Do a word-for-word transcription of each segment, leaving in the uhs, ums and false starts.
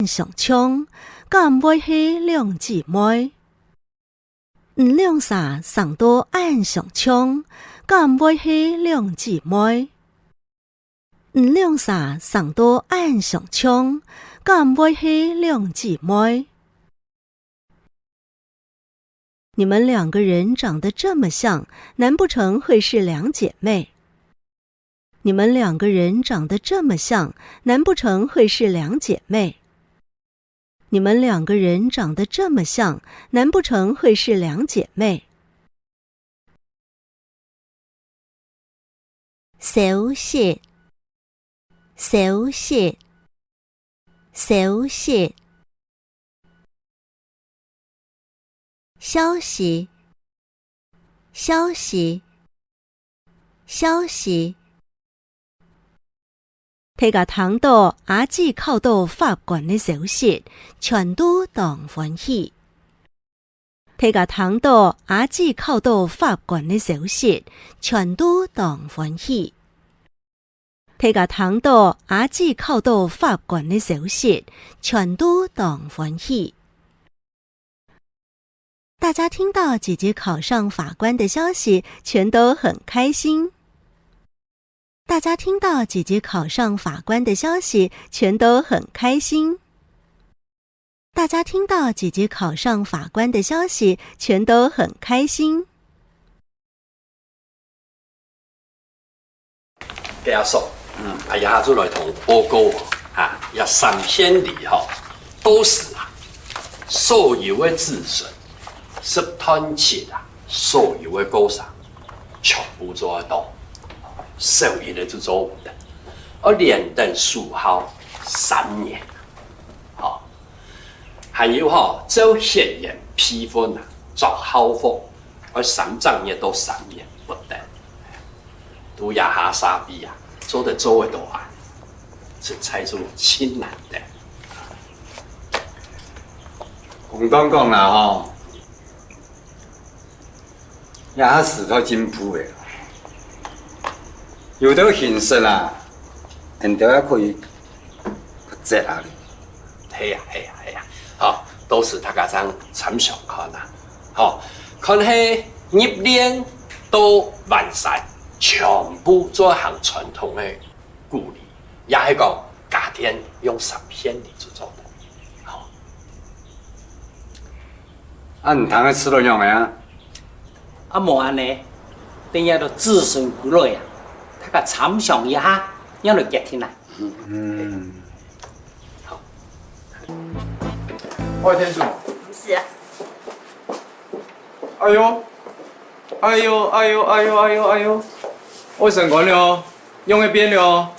相像，敢會係兩姊妹？你兩儕生到恁相像，敢會係兩姊妹？你兩儕生到恁相像，敢會係兩姊妹？ 你们两个人长得这么像，难不成会是两姐妹？你们两个人长得这么像，难不成会是两姐妹？你们两个人长得这么像，难不成会是两姐妹？ 消息，消息，消息。消息，消息，消息。大家聽到阿姊考到法官个消息，全都當歡喜。 大家聽到阿姊考到法官个消息，全都當歡喜。大家聽到阿姊考到法官个消息，全都當歡喜。大家聽到姐姐考上法官的消息，全都很開心。 大家聽到姐姐考上法官的消息，全都很開心。大家聽到姐姐考上法官的消息，全都很開心。家屬，嗯，啊，這下就來同報告哦，啊，這三縣裡吼，到時啊，所有个子孫，十段七啊，所有个過程，全部做得到，少一个就做毋得，愛連等守孝三年。 吼。還有吼，照血緣輩分啊，著孝服，愛三隻月到三年不等。都這下社會啊，做得做得到啊，實在係盡難得。公道講啦吼， 這下時代進步了，有兜形式啊，人兜也可以不接啊哩。係啊，係啊，係啊。好，到時大家正參詳看啊。好，看係入殮到還山，全部做行傳統个 古禮，也係講家典用三縣禮就做得。吼。啊，你聽个試著仰仔啊？啊，無恁仔，等下到子孫歸來啊，大家參詳一下，正來決定啊。嗯。好。喂，天叔。毋係啊。哎喲，哎喲，哎喲，哎喲，哎喲，哎喲，愛升官了。 仰仔變了？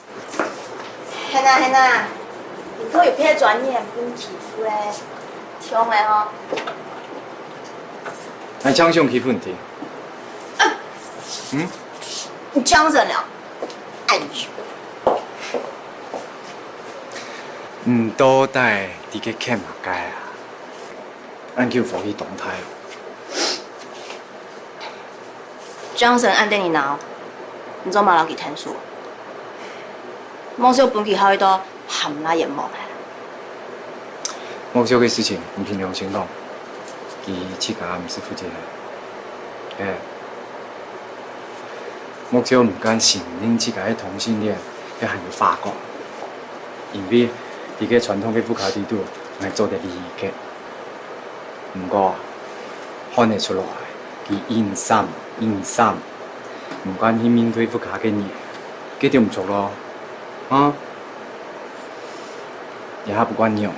係啊，係啊，你都有別專業，毋好欺負咧，像个吼。𠊎正想欺負你。嗯？你講真了？哎喲！你到底在該譴麼个啊？恁久無去動態。 Johnson恁得人惱，你做麼摎佢𢯭手？莫少分佢好一到含辣眼望啊！莫少个事情，你憑良心講，佢自家毋識負責个。哎，莫少毋敢承認自家係同性戀，佢還有話講，因為佢个傳統个屋下底肚，𠊎做得理解。 毋過，看得出來，佢陰森，陰森，毋敢去面對屋下个人，該就毋著囉，啊？這下不管仰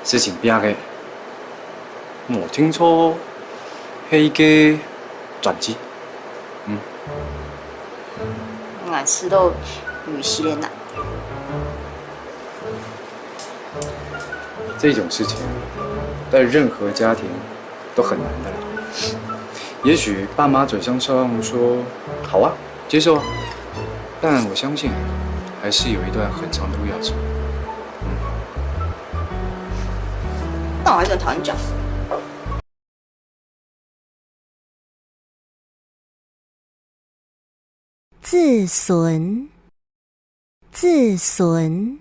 仔，事情變个，無定著係一個轉機。 嗯。𠊎知道有一些難。這種事情，在任何家庭都很難的啦。也許爸媽嘴上說好啊，接受啊，但我相信還是有一段很長的路要走。嗯。但我還是很討厭講。 子孫，子孫，